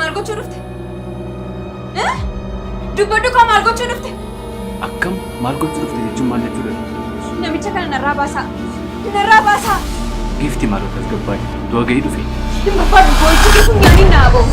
Maal gochuu dhufte? Eh? Dubbadhu kaa maal gochuu dhufte? Akkam maal gochuu dhufte jechuun maal jechuudha? Namicha kana narraa baasaa. Narraa baasaa. Giifti maaloo tasgabbaa'i. Du'a gahii dhufe. Hin barbaadu boo'ichi kee funyaaniin naa ba'u.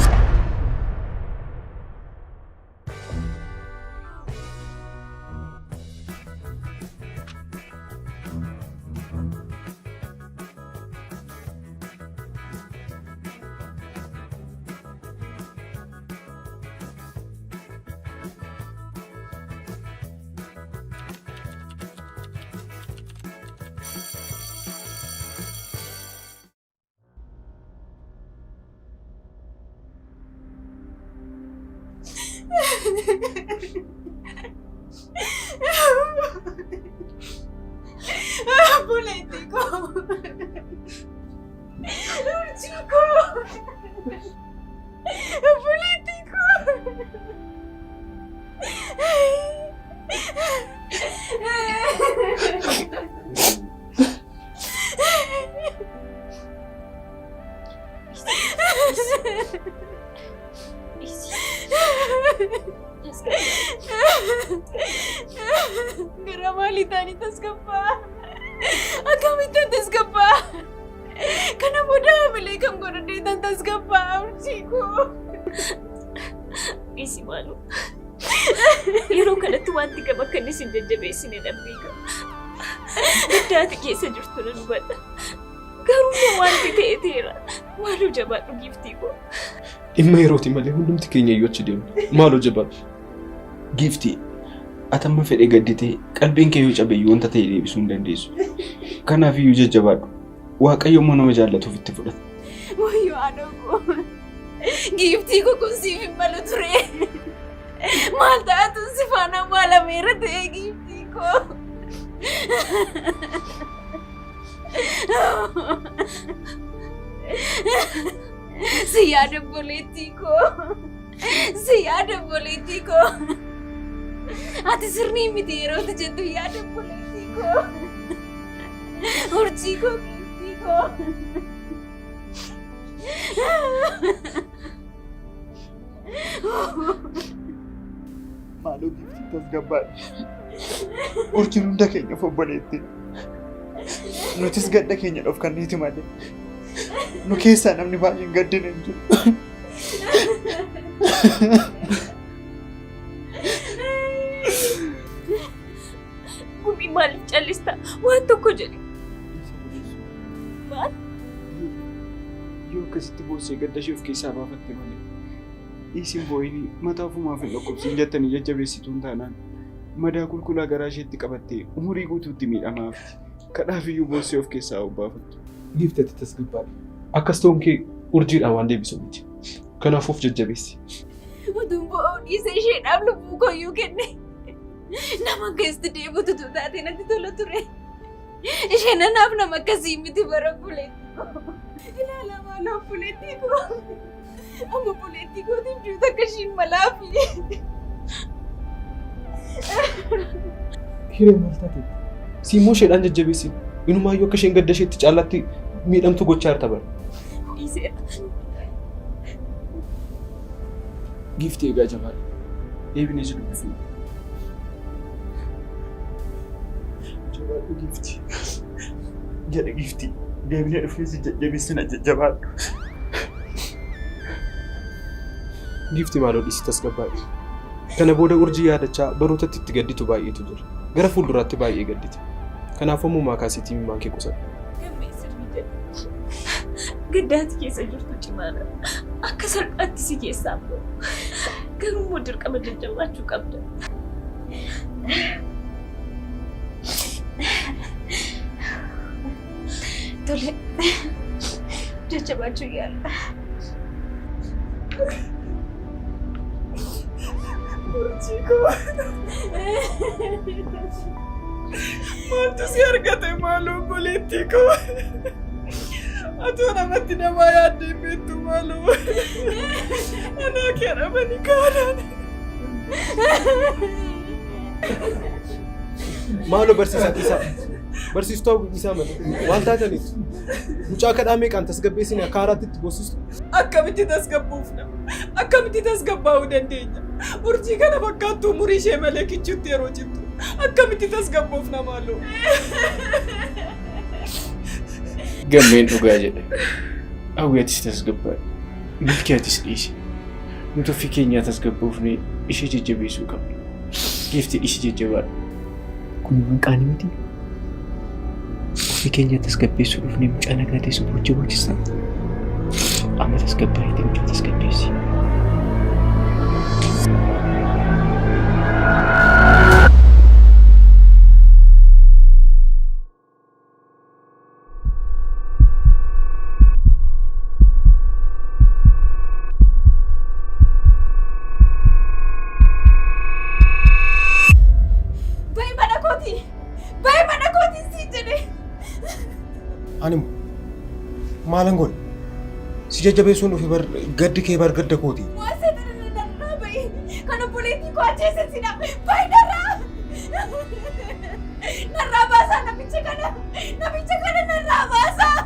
Obboleettii koo. Urjii koo. Obboleettii koo. Gara maalii ta'anii tasgabbaa? Akkamittan tasgabbaa? Kana booda hamilee kam godhadhee tan tasgabbaa urjii koo? Dhiisi maaloo. Yeroo kanatti wanti gama akka inni isin jajjabeessine nan beeka. Gadda ati keessa jirtu nan hubadha. Garuu immoo wanti ta'e ta'eera. Maaloo jabaadhu giiftii koo. Dhimma yerooti malee hundumti keenya iyyuu achi deemna. Maaloo jabaadhu. Giiftii, ati amma fedhe gadditee qalbiin kee yoo cabe iyyuu wanta ta'e deebisuu hin dandeessu. Kanaaf iyyuu jajjabaadhu. Waaqayyo immoo nama jaallatu ofitti fudhata. Wayyoo haadha koo. Giiftii koo kun siif hin malu ture. Maal taatu si faana maalameera ta'e giiftii koo. Si yaada obboleettii koo. Si yaada obboleettii koo. Ati sirrii miti yeroo ati jettu yaada obboleettii koo. Urjii koo giiftii koo. Maaloo giiftii tasgabbaa'i. Urjiin hunda keenyaaf obboleettii. Nutis gadda keenya dhofkanneeti malee. Nu keessaa namni baay'een gaddine hin jiru. Gumii maaliif callista? Waan tokko jedhi. Maal? Yoo akkasitti boossee gadda ishee of keessaa baafatte malee. Dhiisin boo'inii mataa ofumaaf hin dhukkubsiin jettanii jajjabeessituun taanaan madaa kulkulaa garaa isheetti qabattee umurii guutuutti miidhamaa hafti. Kadhaaf iyyuu boossee of keessaa of baafattu. Giifti ati tasgabbaa'i. Akkas ta'uun kee urjiidhaan waan deebisu miti. Kanaafuu of jajjabeessi. Utuun bo'oo dhiisee isheedhaaf lubbuu kooyyuu kenne. Nama akkasitti deebitu utuu taate natti tola ture. Isheen anaaf nama akkasii miti bara obboleettii koo. Ilaala maaloo obboleettii koo. Amma obboleettii kootiin duuta akka ishiin malaafi. Hiree maal taate? Si immoo isheedhaan jajjabeessi. Inumaayyuu akka isheen gadda isheetti caalaatti miidhamtu gochaa jirta bara. Dhiiseera. Giiftii egaa jabaadhu. Deebinee si dubbifna. Jabaadhu giiftii. Jedhe giiftii. Deebinee dhufnee si jajjabeessina jajjabaadhu. Giiftii maaloo dhiisi tasgabbaa'i. Kana booda urjii yaadachaa barootatti itti gadditu baay'eetu jira. Gara fuulduraatti baay'ee gaddita. Kanaaf ammumaa kaasiitii imimmaan kee qusadhu. Gammee sirrii jedhe. Gadda ati keessa jirtu cimaadha. Akka salphaatti si keessaa hin bahu. Garuu immoo dirqama jajjabaachuu qabda. Tole. Jajjabaachuu yaala. Urjii koo. Maaltu si argate maaloo obboleettii koo? Atoo namatti namaa yaaddee hin beektu maaloo. Anaa kee dhabanii kaanaan. Maaloo barsiisaa dhiisaa. Barsiistuu hawwii dhiisaa malee. Waan taataniif. Mucaa kadhaa meeqaan tasgabbeessine akka haaraatti itti boossistu. Akkamitti tasgabboofna? Akkamitti tasgabbaa'uu dandeenya? Urjii kana fakkaattu umurii ishee malee kichuutti yeroo jirtu. Akkamitti tasgabboofna maaloo? Gammeen dhugaa jedhe. Hawwi atis tasgabbaa'i. Milkii atis dhiisi. Nuti ofii keenyaa tasgabboofnee ishee jajjabeessuu qabna. Giiftii dhiisi jajjabaadhu. Kun waan qaanii miti. Ofii keenya tasgabbeessuu dhufnee mucaa nagaa teessu boochee boochisna. Amma tasgabbaa'iitii mucaa tasgabbeessi. Bahi mana kooti! Bahi mana kooti siin jedhe! Ani maalan godhe? Si jajjabeessuun dhufe bar gaddi kee bar gadda kooti. Waan seexana narraa bahi! Kan obboleettii koo ajjeese sidha! Bahi narraa! Narraa baasaa namicha kana! Namicha kana narraa baasaa!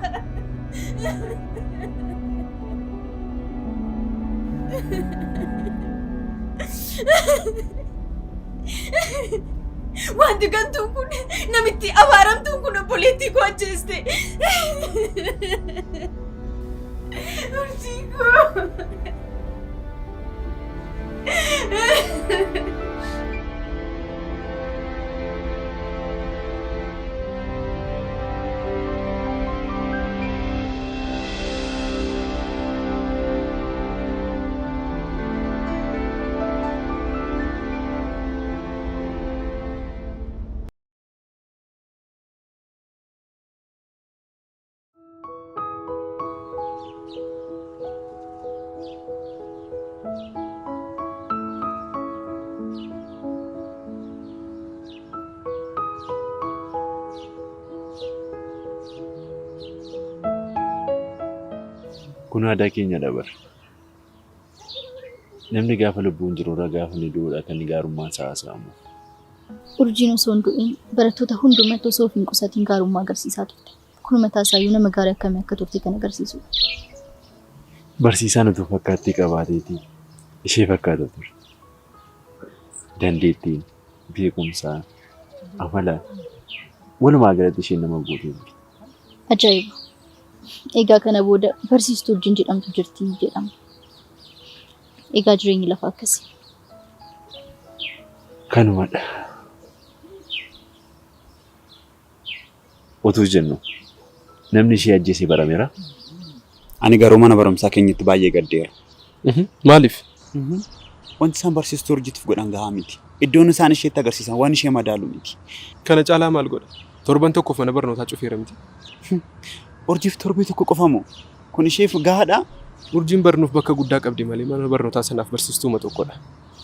Wanti gantuun kun namitti abaaramtuun kun obboleettii koo ajjeeste. Urjii koo. Kun aadaa keenyadha bar. Namni gaafa lubbuun jirurra gaafa inni du'uudha kan inni gaarummaan isaa haasa'amu. Urjiin osoo hin du'in barattoota hundumatti osoo of hin qusatiin gaarummaa agarsiisaa turte. Kun mataa isaayyuu nama gaarii akkamii akka turte kan agarsiisudha. Barsiisaan utuu fakkaattii qabaateetii ishee fakkaata ture. Dandeettiin, beekumsaan, amalaan walumaa galatti isheen nama guutuu turte. Ajaa'iba! Egaa kana booda barsiistuu Urjiin jedhamtu jirti jedhama. Egaa jireenyi lafaa akkasi. Kanumadha. Utuu jennu namni ishee ajjeese barameera. Ani garuu mana barumsaa keenyatti baay'ee gaddeera. Maaliif? Wanti isaan barsiistuu Urjiitiif godhan gahaa miti. Iddoon isaan isheetti agarsiisan waan ishee madaalu miti. Kana caalaa maal godha? Torban tokkoof mana barnootaa cufeera miti. Urjiif torbee tokko qofa moo? Kun isheef gahaadhaa? Urjiin barnuuf bakka guddaa qabdi malee mana barnootaa sanaaf barsiistuuma tokkodha.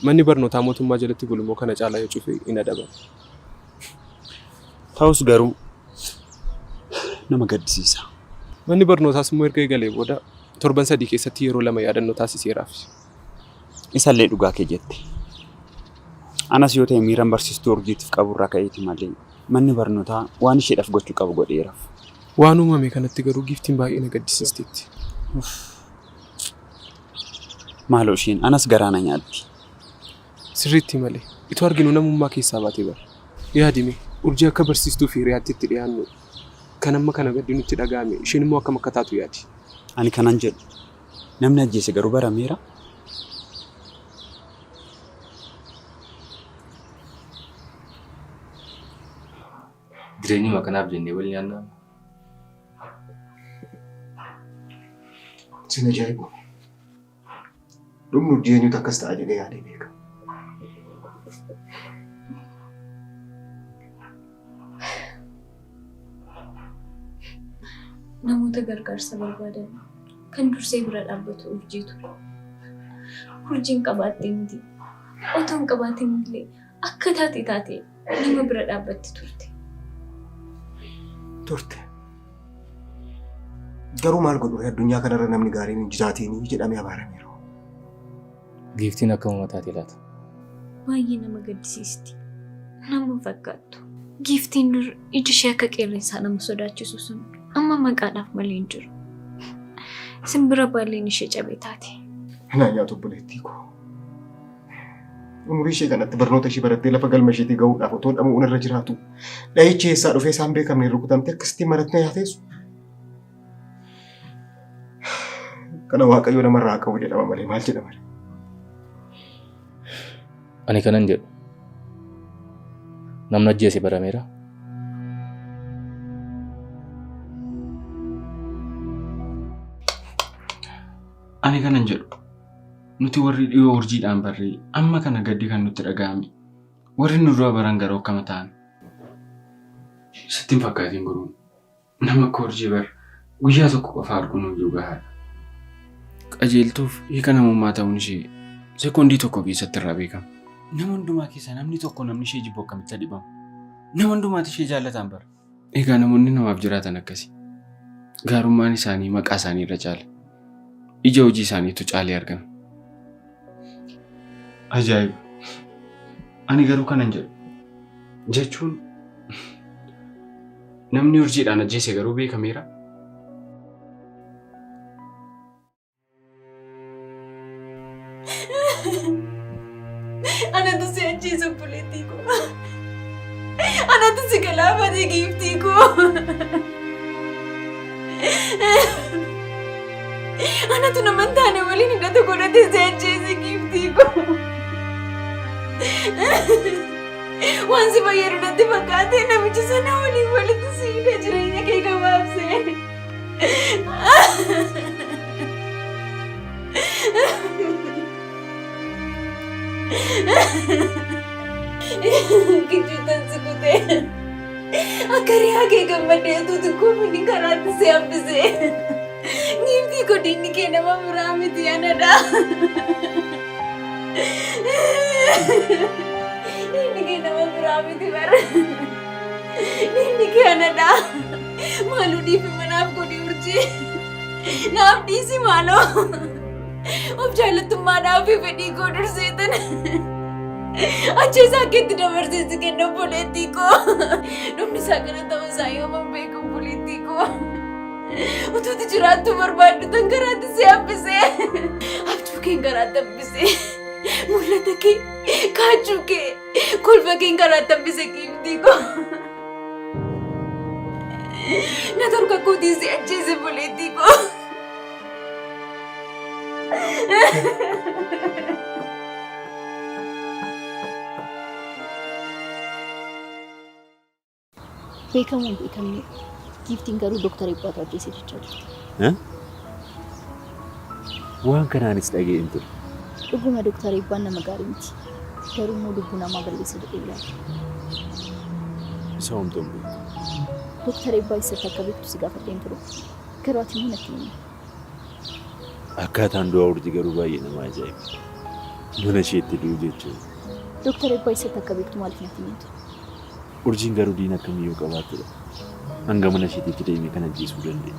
Manni barnootaa mootummaa jalatti bulu immoo kana caalaa yoo cufe hin adabamu. Ta'us garuu nama gaddisiisa. Manni barnootaas immoo erga eegalee booda torban 3 keessatti yeroo 2 yaadannoo taasiseeraaf. Isallee dhugaa kee jette. Anas yoo ta'e miiran barsiistuu Urjiitiif qaburraa ka'eeti malee manni barnootaa waan isheedhaaf gochuu qabu godheeraaf. Waan uumame kanatti garuu Giiftiin baay'ee na gaddisiisteetti. Maaloo isheen anas garaa na nyaatti. Sirriitti malee. Itoo arginuu namummaa keessaa baate bar. Yaadi mee, Urjii akka barsiistuu fi hiriyaatti itti dhiyaannu kan amma kana gaddi nutti dhaga'ame isheen immoo akkam akka taatu yaadi. Ani kanan jedhu namni ajjeese garuu barameeraa? Jireenyuma kanaaf jennee wal nyaannaa? Sin ajaa'ibu. Dhumni urjii eenyutu akkas ta'a jedhee yaadee beeka. Namoota gargaarsa barbaadan kan dursee bira dhaabbatu urjii ture. Urjiin qabaattee miti. Otoo hin qabaatin illee akka taate taatee nama bira dhaabbatti turte. Turte. Garuu maal godhu addunyaa kanarra namni gaariin hin jiraatiin jedhamee abaarameera. Giiftiin akkamuma taate laata? Baay'ee nama gaddisiisti. Nama hin fakkaattu. Giiftiin dur iji ishee akka qeerransaa nama sodaachisu sun amma maqaadhaaf malee hin jiru. Simbira baalleen ishee cabee taate. Anaa nyaatu obboleettii koo. Umurii ishee kanatti barnoota ishee barattee lafa galma isheetii gahuudhaaf otoo dhama'uun irra jiraatu. Dhahichi eessaa dhufee isaan beekamne rukutamtee akkasitti marattee yaateessu. Kana Waaqayyo namarraa haa qabu jedhama malee maal jedhama? Ani kanan jedhu namni ajjeese barameera. Ani kanan jedhu nuti warri dhiyoo urjiidhaan barree amma kana gaddi kan nutti dhaga'ame warri nu dura baran garuu akkama ta'an. Sitti hin fakkaatiin guruu nama akka urjii bar guyyaa tokko qofa arguun iyyuu gahaadha. Qajeeltuuf hiika namummaa ta'uun ishee sekoondii tokko keessatti irraa beekama. Nama hundumaa keessaa namni tokko namni ishee jibbu akkamitti dhibamu? Nama hundumaatu ishee jaallataan bara. Egaa namoonni namaaf jiraatan akkasi. Gaarummaan isaanii maqaa isaanii irra caala. Ija hojii isaaniitu caalee argama. Ajaa'iba! Ani garuu kanan jedhu jechuun namni urjiidhaan ajjeese garuu beekameera. Anatu si ajjeese obboleettii koo. Anatu si galaafate giiftii koo. Anatu nama hin taane waliin hidhata godhate si ajjeese giiftii koo. Waan si fayyadu natti fakkaate namicha sana waliin walitti si hidha jireenya kee gabaabse. Kichuutan si kutee akka riyaa kee gammadee utuu xiqqoomini karaatti si hambise. Giiftii koo diinni kee nama biraa miti anadha. Diinni kee nama biraa miti bara. Diinni kee anadha. Maaloo dhiifama naaf godhi urjii. Naaf dhiisi maaloo. Of jaallattummaadhaaf fi fedhii koo durseetan. Achi isaa keetti dabarsee si kenna obboleettii koo. Dhumni isaa kana ta'uu isaa yooman beeku obboleettii koo. Utuuti jiraattuu barbaaddu tan garaatti si hambisee. Abjuu keen garaatti hambisee. Mul'ata kee, kaachuu kee, kolfa keen garaatti hambise giiftii koo. Na torka kootiin si ajjeese obboleettii koo. Beekamoo hin beekamne giiftiin garuu Dooktar Eebbaatu ajjeese jechaa jirti. Waan kanaanis dhaga'een ture. Dhuguma Dooktar Eebbaan nama gaarii miti. Garuu immoo lubbuu namaa balleessa jedhee yaada. Isa homtuu hin beeku. Dooktar Eebbaa eessatti akka beektu si gaafadheen ture. Garuu ati immoo natti hin himne. Akkaataan du'a urjii garuu baay'ee nama ajaa'iba. Mana isheetti du'u jechuun. Dooktar Eebbaa eessatti akka beektu maaliif natti hin himtu? Urjiin garuu diina akkamii yoo qabaattedha hanga mana isheetiitti deemee kan ajjeesuu danda'e?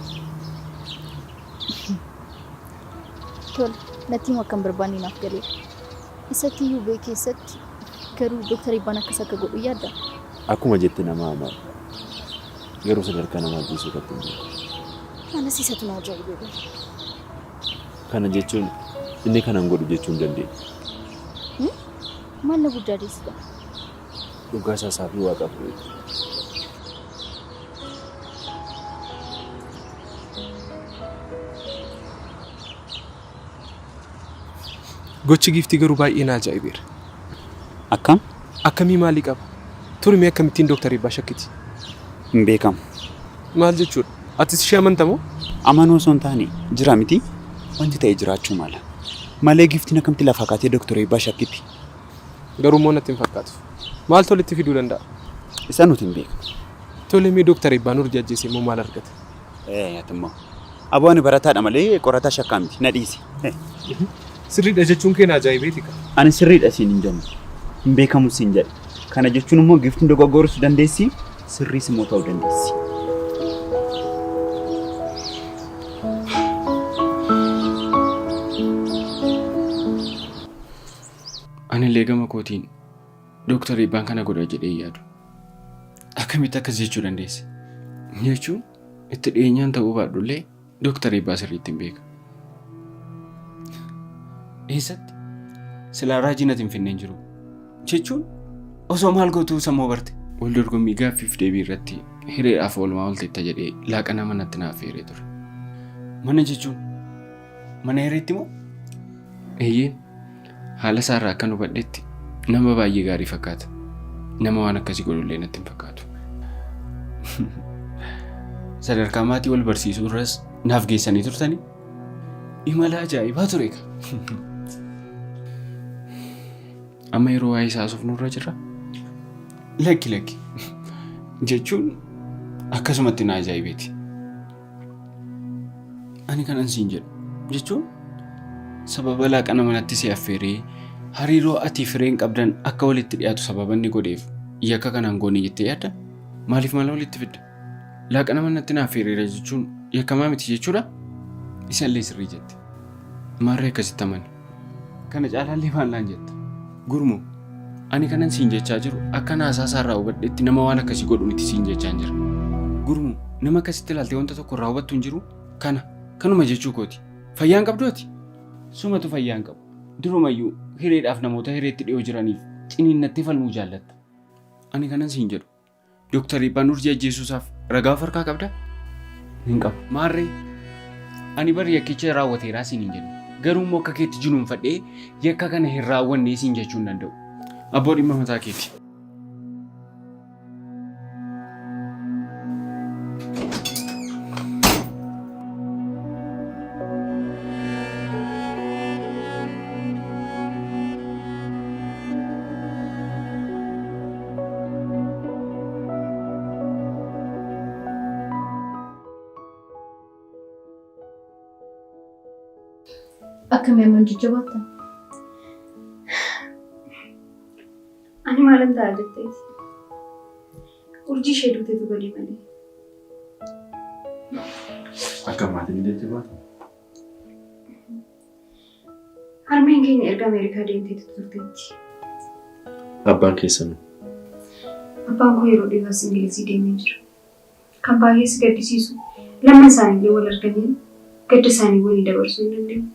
Tole, natti himuu akka hin barbaanne naaf galeera. Isatti iyyuu bee keessatti garuu Dooktar Eebbaan akkas akka godhu yaaddaa? Akkuma jette nama hamaadha. Garuu sadarkaa nama ajjeesuu irratti hin beeku. Anas isatu na ajaa'ibe bar. Kana jechuun inni kana hin godhu jechuu hin dandeenyu. Maal na burjaajeessita? Dhugaa isaa isaa fi Waaqatu beeka. Gochi giiftii garuu baay'ee na ajaa'ibeera. Akkam? Akkamii maalii qaba? Turi mee akkamittiin Dooktar Eebbaa shakkiti? Hin beekamu. Maal jechuudha? Atis ishee amanta moo? Amanuu osoo hin taane jira miti wanti ta'e jiraachuu mala. Malee giiftiin akkamitti lafaa kaatee Dooktar Eebbaa shakkiti? Garuu immoo natti hin fakkaatu. Maaltu walitti fiduu danda'a? Isa nuti hin beeknu. Tole mee Dooktar Eebbaan urjii ajjeese immoo maal argata? Ee ati immoo. Aboo ani barataadha malee qorataa shakkaa miti. Na dhiisi. Sirriidha jechuun kee na ajaa'ibeeti kaa. Ani sirriidha siin hin jenne. Hin beekamu siin jedhe. Kana jechuun immoo giiftiin dogoggorus dandeessi, sirriis immoo ta'uu dandeessi. Anillee gama kootiin Dooktar Eebbaan kana godha jedhee hin yaadu. Akkamitti akkas jechuu dandeesse? Jechuun itti dhiyeenyaan ta'uu baadhullee Dooktar Eebbaa sirriitti hin beeka. Eessatti? Silaa raajii natti hin finneen jiru. Jechuun osoo maal gootuu sammuu barte? Wal dorgommii gaaffiif deebii irratti hireedhaaf oolmaa oolteetta jedhee laaqana manatti na affeeree ture. Mana jechuun mana hireetti moo? Eeyyeen haala isaarraa akkan hubadhetti nama baay'ee gaarii fakkaata. Nama waan akkasii godhullee natti hin fakkaatu. Sadarkaa maatii wal barsiisuu irras naaf geessanii turtanii? Imala ajaa'ibaa ture egaa. Amma yeroo waa'ee isaa haasofnu irra jirra. Lakki lakki jechuun akkasumatti na ajaa'ibeeti. Ani kanan siin jedhu jechuun sababa laaqana manatti si affeeree hariiroo ati fireen qabdan akka walitti dhiyaatu sababa inni godheef yakka kanaan goone jettee yaadda? Maaliif maal walitti fidda? Laaqana manatti na affeereera jechuun yakkamaa miti jechuudha? Isallee sirrii jette. Maarree akkasitti amani. Kana caalaallee maal naan jetta? Gurmuu, ani kanan siin jechaa jiru akkan haasaa isaarraa hubadhetti nama waan akkasii godhu miti siin jechaan jira. Gurmuu, nama akkasitti ilaaltee wanta tokko irraa hubattu hin jiru? Kana, kanuma jechuu kooti. Fayyaa hin qabdu ati? Sumatu fayyaa hin qabu. Durumayyuu hireedhaaf namoota hireetti dhiyoo jiraniif ciniinnattee falmuu jaallatta. Ani kanan siin jedhu Doktar Eebbaan Urjii ajjeesuusaaf ragaa of harkaa qabdaa? Hin qabu. Maarree ani bar yakkicha raawwateeraa siin hin jenne. Garuu immoo akka keetti jinuunfadhee yakka kana hin raawwannee siin jechuu hin danda'u. Abboo dhimma mataa keeti. Akkamii amman jajjabaattan? Ani maalan ta'a jetteeti. Urjii ishee duutetu badii malee. Akka maatiin jajjabaatu. Harmeen keenya erga Ameerikaa deemteetu turteetti. Abbaan keessan Abbaan koo yeroo dhiyoos Ingilizii deemee jira. Kan baay'ee si gaddisiisu lamman isaaniillee wal arganii gadda isaanii walii dabarsuu hin dandeenye.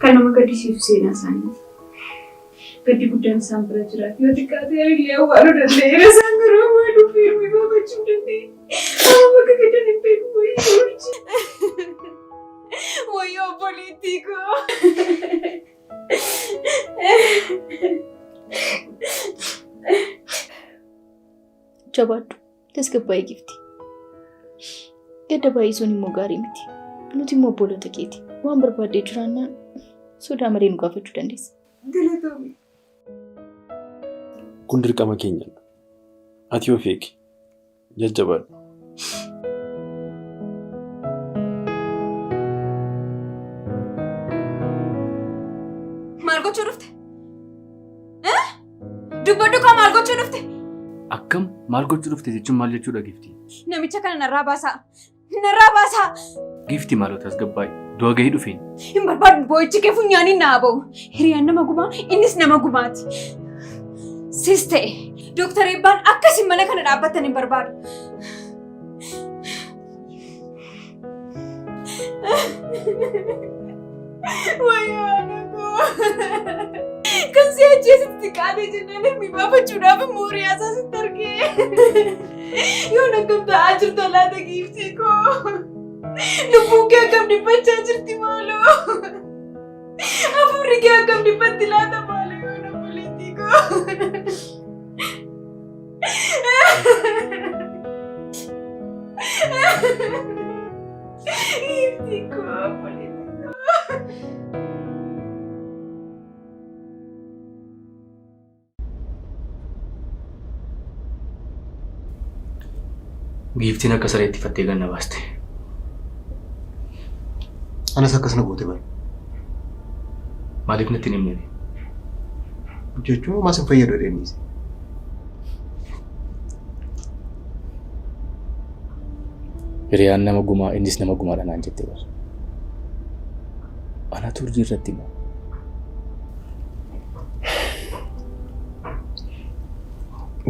Kan nama gaddisiisu seenaa isaaniiti. Gaddi guddaan isaan bira jira. Yoo xiqqaate anillee awwaaluu danda'eera. Isaan garuu awwaaluu fi hirmii baafachuu hin dandeenye. Amma bakka gaddan hin beeku wayii urjii. Wayyoo obboleettii koo. Jabaadhu. Tasgabbaa'ii gifti. Gadda baay'isuun immoo gaarii miti. Nuti immoo obboloota keeti. Waan barbaaddee jiraannaan sodaa malee nu gaafachuu dandeessa. Galatoomi. Kun dirqama keenyadha. Ati of eegi. Jajjabaadhu. Maal gochuu dhufte? Eh? Dubbadhu kaa maal gochuu dhufte? Akkam maal gochuu dhufte jechuun maal jechuudha gifti? Namicha kana narraa baasaa. Narraa baasaa. Gifti maaloo tasgabbaa'i. Du'a gahii dhufeen. Hin barbaadu boo'ichi kee funyaaniin naa ba'u. Hiriyaan nama gumaa innis nama gumaati. Sis ta'e Dooktar Eebbaan akkasiin mana kana dhaabbattan hin barbaadu. Wayyoo haadha koo. Kan si ajjeesitti xiqqaatee jennaan hirmii baafachuudhaaf immoo hiriyaa isaa sitti argee. Yoon akkam ta'aa jirta laata giiftii koo. Lubbuun kee akkam dhiphachaa jirti maaloo. Hafuurri kee akkam dhiphatti laata maaloo yoon obboleettii koo. Giiftii koo obboleettii koo. Giiftiin akka sareetti fattee ganna baaste. Anas akkas na goote bara. Maaliif natti hin himne? Jechuun homaa sin fayyadu jedheen dhiise. Hiriyaan nama gumaa innis nama gumaadha naan jette bar. Anatu urjii irratti moo?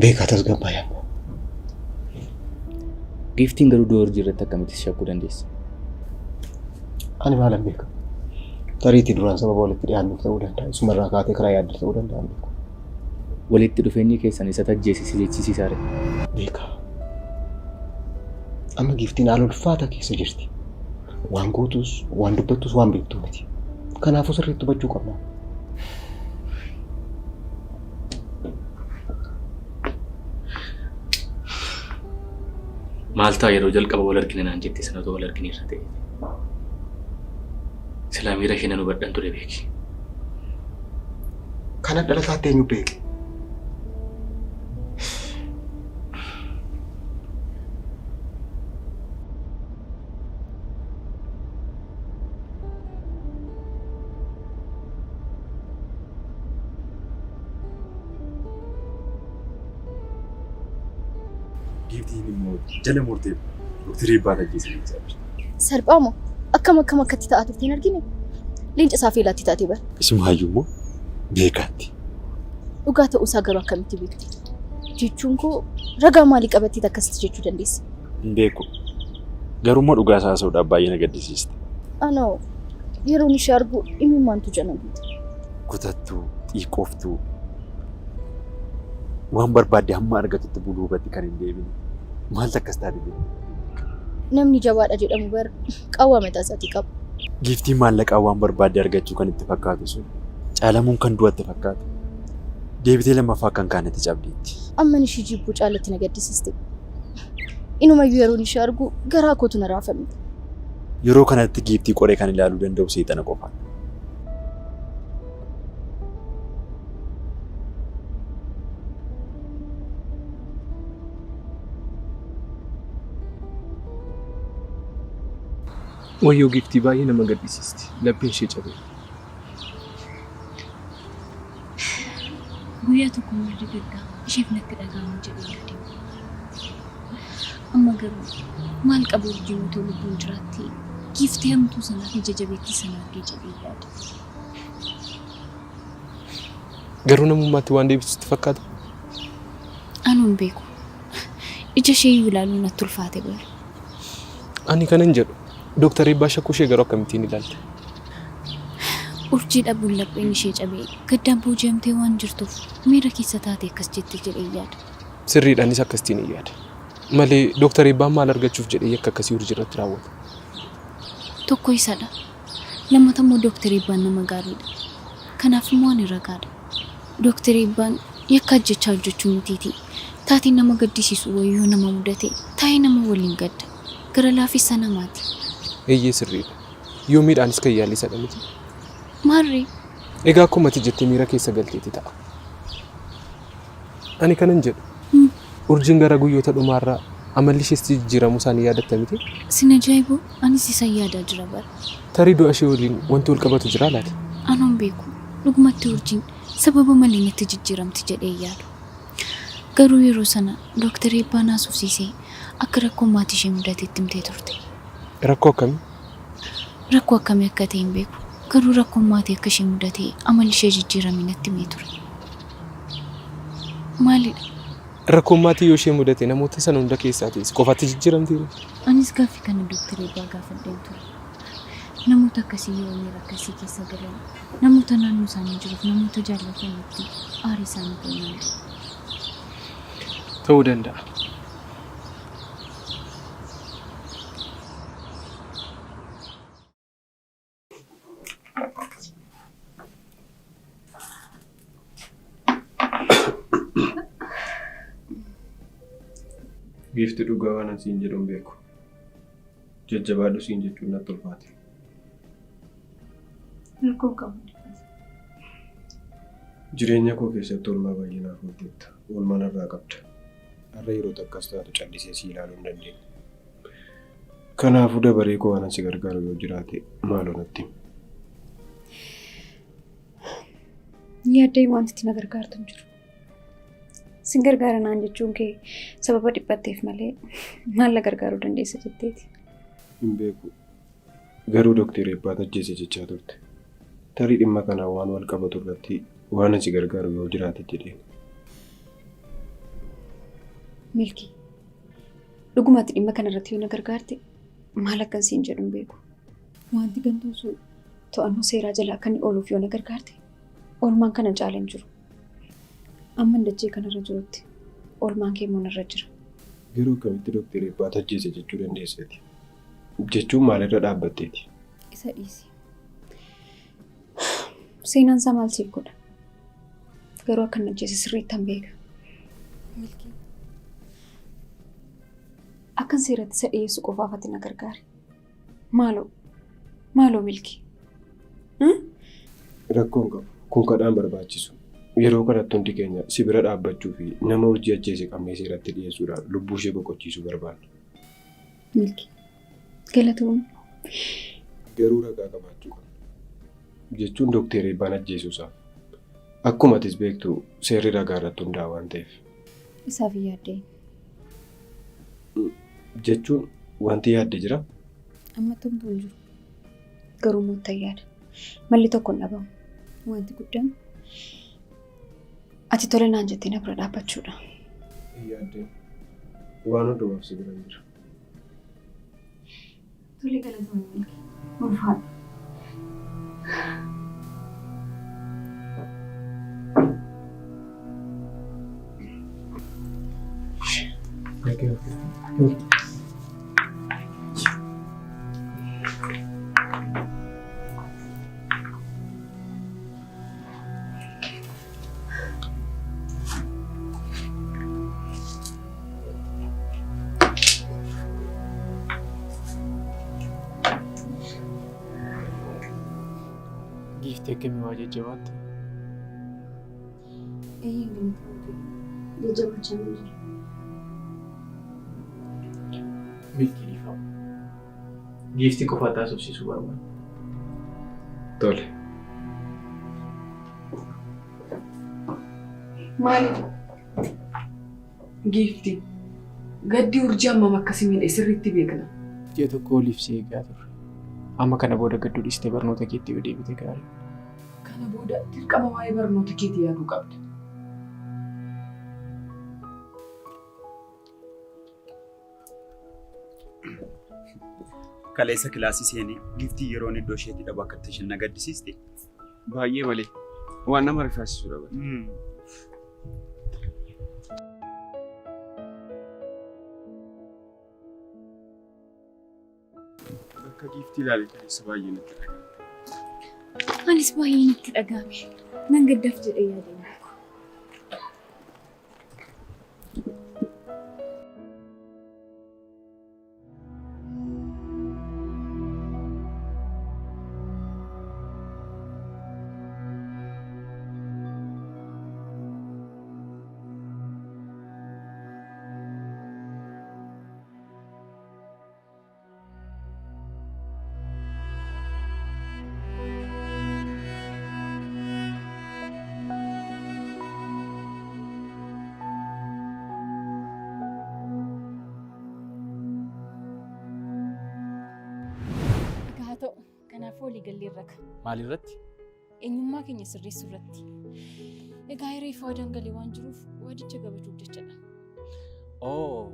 Beekaa tasgabbaa'e amma. Giiftiin garuu du'a urjii irratti akkamitti si shakkuu dandeessi? Ani maalan beeka? Tariitii duraan sababa walitti dhiyaannuuf ta'uu danda'a. Isumarraa kaatee karaa yaadde ta'uu danda'a hin beeku. Walitti dhufeenyi keessan isatu ajjeese si jechisiisaa ree? Beekaa. Amma giiftiin haala ulfaataa keessa jirti. Waan gootus, waan dubbattus waan beektu miti. Kanaafuu sirriitti hubachuu qabna. Maal ta'a yeroo jalqaba wal argine naan jette sana otoo wal argineerra ta'e. Silaa miira ishee nan hubadhan ture beeki. Kana dhalataatti eenyu beeke? Giiftiin immoo jala murtee Dooktar Eebbaan ajjeese jechaa jirti. Salphaa moo? Akkam akkam akkatti ta'aa turte hin argine? Leenca isaa feelaatti taatee bar. Isumaayyuu immoo beekaatti. Dhugaa ta'uusaa garuu akkamitti beekte? Jechuun koo ragaa maalii qabatteet akkasitti jechuu dandeesse? Hin beeku. Garuu immoo dhugaa isaa haasa'uudhaaf baay'ee na gaddisiiste. Anoo yeroon ishee argu imimmaantu ija na guute. Kutattuu, xiiqooftuu, waan barbaadde hamma argatutti duubatti kan hin deebine. Maaltu akkas taate jettee? Namni jabaadha jedhamu bar qaawwaa mataa isaatii qaba. Giiftiin maallaqaan waan barbaadde argachuu kan itti fakkaatu sun caalamuun kan du'atte fakkaata. Deebitee lammaffaa akka hin kaanetti cabdeetti. Amman ishii jibbuu caalatti na gaddisiiste. Inumayyuu yeroon ishee argu garaa kootu na raafame. Yeroo kanatti giiftii qoree kan ilaaluu danda'u seexana qofaadha. Wayyoo giiftii baay'ee nama gaddisiisti. Lapheen ishee cabe. Guyyaa tokko miirri gaddaa isheef natti dhaga'ama jedhee yaadeen beeku. Amma garuu maal qaba urjiin otoo lubbuun jiraattee giiftii hamtuu sanaa fi ija jabeettii sana argee jedheen yaada. Garuu namummaatti waan deebitu sitti fakkaata? Anuu hin beeku. Ija isheeyyuu ilaaluun natti ulfaate bar. Ani kanan jedhu Dooktar Eebbaa shakkuu ishee garuu akkamittiin ilaalta? Urjii dhabuun lapheen ishee cabee gaddaan booji'amtee waan jirtuuf miira keessa taatee akkas jette jedheen yaada. Sirriidha anis akkasittiin yaada. Malee Dooktar Eebbaan maal argachuuf jedhee yakka akkasii Urjii irratti raawwata? Tokko isadha. Lammata immoo Dooktar Eebbaan nama gaariidha. Kanaaf immoo ani ragaadha. Dooktar Eebbaan yakka ajjeechaa hojjechuu mitiitii taateen nama gaddisiisu wayii yoo nama mudate taa'ee nama waliin gadda. Gara laafessa namaati. Eeyyee sirriidha. Yoo miidhaanis kan yaale isadha mitii? Maarree? Egaa akkuma ati jette miira keessa galteeti ta'a. Ani kanan jedhu Urjiin gara guyyoota dhumaarra amalli ishees jijjiiramuu isaa ni yaadatta mitii? Sin ajaa'ibuu? Anis isan yaadaa jira bar. Tarii du'a ishee waliin wanti wal qabatu jiraa laata? Anoo hin beeku. Dhugumatti Urjiin sababa malee natti jijjiiramti jedhee hin yaadu. Garuu yeroo sana Dooktar Eebbaan haasofsiisee akka rakkoon maatii ishee mudate itti himtee turte. Rakkoo akkamii? Rakkoo akkamii akka ta'e hin beeku. Garuu rakkoon maatii akka ishee mudate amalli ishee jijjiirame natti himee ture. Maalidha? Rakkoon maatii yoo ishee mudate namoota sana hunda keessaatii si qofaatti jijjiiramtiiree? Anis gaaffii kana Dooktar Eebbaa gaafadheen ture. Namoota akkasii yeroo miira akkasii keessa galan namoota naannoo isaanii jiruuf namoota jaallatanitti aarii isaanii ba'u naan jedhe. Ta'uu danda'a. Giifti dhugaa waanan siin jedhu hin beeku. Jajjabaadhu siin jechuun natti ulfaate. Rakkoo qabu. Jireenya koo keessatti oolmaa baay'ee naaf oolteetta. Oolmaa narraa qabda. Har'a yeroo akkas taatu callisee si ilaaluu hin dandeenye. Kanaafuu dabaree koo waanan si gargaaru yoo jiraate maaloo natti himi. Yaaddee wanti itti na gargaartu hin jiru. Sin gargaara naan jechuun kee sababa dhiphatteef malee maal na gargaaruu dandeessa jetteeti. Hin beeku. Garuu Dokteer Eebbaatu ajjeese jechaa turte. Tarii dhimma kanaan waan wal qabatu irratti waanan si gargaaru yoo jiraate jedheen. Milkii. Dhugumatti dhimma kanarratti yoo na gargaarte maal akkan siin jedhu hin beeku. Wanti gantuun sun to'annoo seeraa jala akka inni ooluuf yoo na gargaarte oolmaan kana caala hin jiru. Amma dachee kanarra jirutti oolmaan kee immoo narra jira. Garuu akkamitti Dookter Eebbaatu ajjeese jechuu dandeesseeti? Jechuun maalirra dhaabbatteeti? Isa dhiisi. Seenaan isaa maal siif godha? Garuu akka inni ajjeese sirriittan beeka. Milkii. Akkan seeratti isa dhiyeessu qofaaf ati na gargaari. Maaloo, maaloo Milkii. Rakkoo hin qabu. Kun kadhaan barbaachisu. Yeroo kanatti hundi keenya si bira dhaabbachuu fi nama Urjii ajjeese qabnee seeratti dhiyeessuudhaan lubbuu ishee boqochiisuu barbaanna. Milkii. Galatoomi. Garuu ragaa qabaachuu qabna. Jechuun Dookter Eebbaan ajjeesuu isaaf. Akkuma atis beektu seerri ragaa irratti hundaa'a waan ta'eef. Isaaf hin yaadda'in. Jechuun wanti yaadde jira? Ammatti homtuu hin jiru. Garuu immoo ittan yaada. Malli tokko hin dhabamu. Wanti guddaan ati tole naan jettee na bira dhaabbachuudha. Hin yaadda'in. Waan hundumaaf si biran jira. Tole galatoomi Milkii. Ulfaadhu. Giiftii akkamii waa jajjabaatta? Eeyyeen galatoomte. Jajjabaachaa nan jira. Milkii dhiifama. Giiftii qofaatti haasofsiisuu barbaada. Tole. Maaliif? Giiftii, gaddi Urjii hammam akka si miidhe sirriitti beekna. Ji'a tokko oliif si eegaa turre. Amma kana booda gadduu dhiistee barnoota keetti yoo deebite gaariidha. Kana booda dirqama waa'ee barnoota keetii yaaduu qabda. Kaleessa kilaasii seenee Giiftii yeroon iddoo isheetii dhabu akka itti isheen na gaddisiiste. Baay'ee malee. Waan nama rifaasisudha bara. Bakka Giiftii ilaale kaleessa baay'ee natti dhaga'ame. Anis baay'ee natti dhaga'ame. Nan gaddaaf jedhee yaadeen beeku. Egaa haa ta'u. Kanaafuu walii galleerra ka. Maalirratti? Eenyummaa keenya sirreessuu irratti. Egaa hireef waadaan galee waan jiruuf waadicha kabajuuf jechadha. Oo!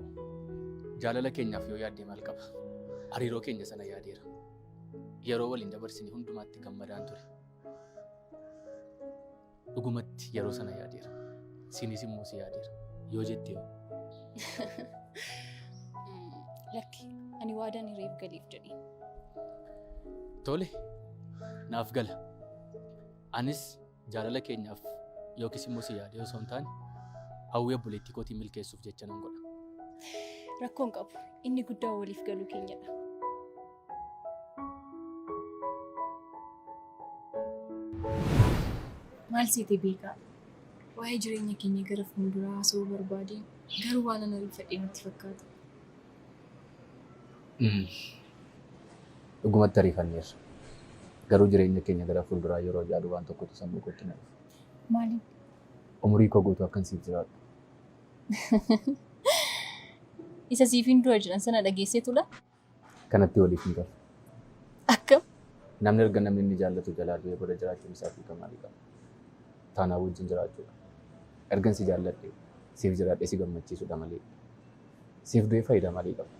Jaalala keenyaaf yoo yaaddee maal qaba? Hariiroo keenya sana yaadeera. Yeroo waliin dabarsine hundumaatti gammadaan ture. Dhugumatti yeroo sana yaadeera. Sinis immoo si yaadeera. Yoo jette hoo? Lakki, ani waadaan hireef galeef jedheen. Tole, naaf gala. Anis jaalala keenyaaf yookiis immoo si yaadee osoo hin taane hawwii obboleettii kootii milkeessuuf jecha nan godha. Rakkoo hin qabu. Inni guddaan waliif galuu keenyadha. Maal seete beekaa? Waa'ee jireenya keenya gara fuulduraa haasa'uu barbaadeen garuu waanan ariifadhe natti fakkaata. Dhugumatti ariifanneerra. Garuu jireenya keenya gara fuulduraa yeroo yaadu waan tokkotu sammuu kootti na dhufa. Maaliin? Umurii koo guutuu akkan siif jiraadhu. Isa siifin du'a jedhan sana dhageesseetudha? Kanatti waliif hin galu. Akkam? Namni erga namni inni jaallatu jalaa du'ee booda jiraachuun isaaf hiika maalii qaba? Taanaan wajjin jiraachuudha. Ergan si jaalladhe siif jiraadhee si gammachiisuudha malee Siif du'ee faayidaa maalii qaba?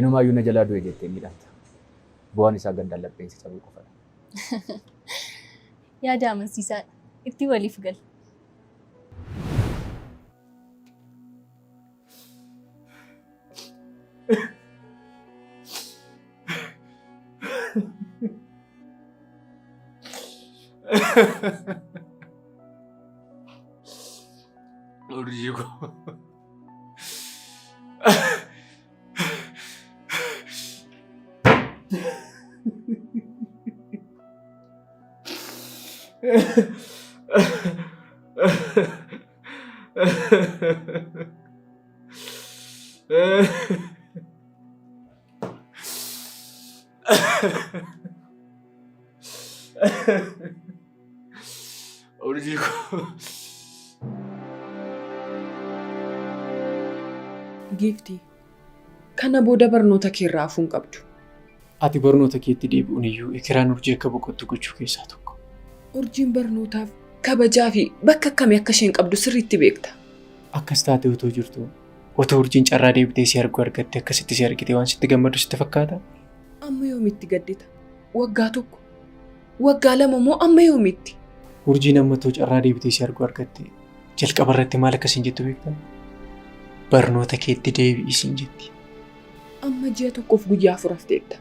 Inumaayyuu na jalaa du'e jettee miidhamta. Bu'aan isaa gandaan lapheen si cabuu qofadha. Yaada amansiisaadha. Itti waliif gala. Urjii koo. Urjii koo. Giiftii, kana booda barnoota kee irraa hafuu hin qabdu. Ati barnoota keetti deebi'uun iyyuu ekeraan urjii akka boqottu gochuu keessaa tokko. Urjiin barnootaaf kabajaa fi bakka akkamii akka isheen qabdu sirriitti beekta. Akkas taatee otoo jirtuu, otoo urjiin carraa deebitee si arguu argatte akkasitti si argitee waan sitti gammadu sitti fakkaataa? Amma yoomitti gaddita? Waggaa tokko? Waggaa 2 moo amma yoomitti? Urjiin amma otoo carraa deebitee si arguu argatte jalqaba irratti maal akka siin jettu beektaa? Barnoota keetti deebi'i siin jetti. Amma ji'a tokkoof guyyaa 4 hafteetta.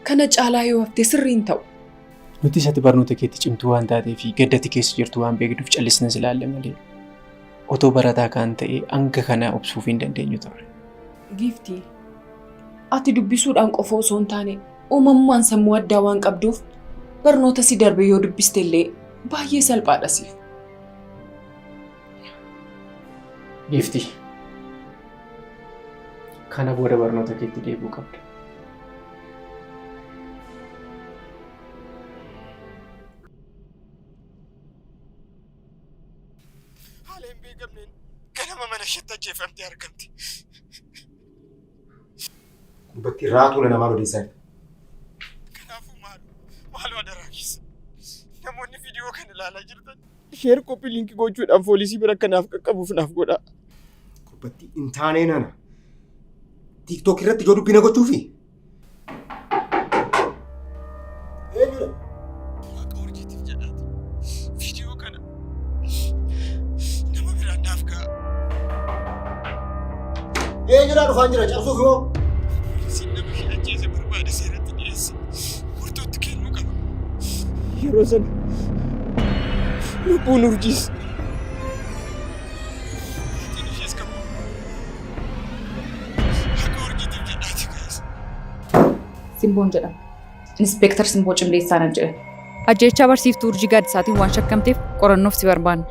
Kana caalaa yoo hafte sirrii hin ta'u. Nutis ati barnoota keetti cimtuu waan taatee fi gadda ati keessa jirtu waan beeknuuf callisnee si ilaalle malee otoo barataa kaan ta'ee hanga kanaa obsuufii hin dandeenyu turre. Giiftii, ati dubbisuudhaan qofa osoo hin taane uumamumaan sammuu addaa waan qabduuf barnoota si darbe yoo dubbiste illee baay'ee salphaadha siif. Giiftii, kana booda barnoota keetti deebi'uu qabda. Haala hin beekamneen ganama mana isheetti ajjeefamtee argamte. Gurbatti raatuu nana maal odeessaa jirta? Kanaafuu maaloo maaloo adaraa keessa namoonni viidiyoo kana ilaalaa jirtan sheer koppii liinkii gochuudhaan foolisii bira akka naaf qaqqabuuf naaf godhaa. Gurbatti hin taanee nana. TikTok irratti ijoo dubbii na gochuufi? Eenyudha? Waaqa urjiitiif jedhaati. Viidiyoo kana nama biraan naaf ga'a. Eenyudha dhufaan jira cabsuuf moo? Poolisiin nama ishee ajjeese barbaade seeratti dhiyeesse murtootti kennuu qaba. Yeroo sana lubbuun urjiis maatiin ishees kan Haqa urjiitiif jedhaati guys. Simboon jedhama. Inspeektar Simboo Cimdeessaa nan jedhan. Ajjeechaa barsiiftuu Urjii Gaaddisaatiin waan shakkamteef qorannoof si barbaanna.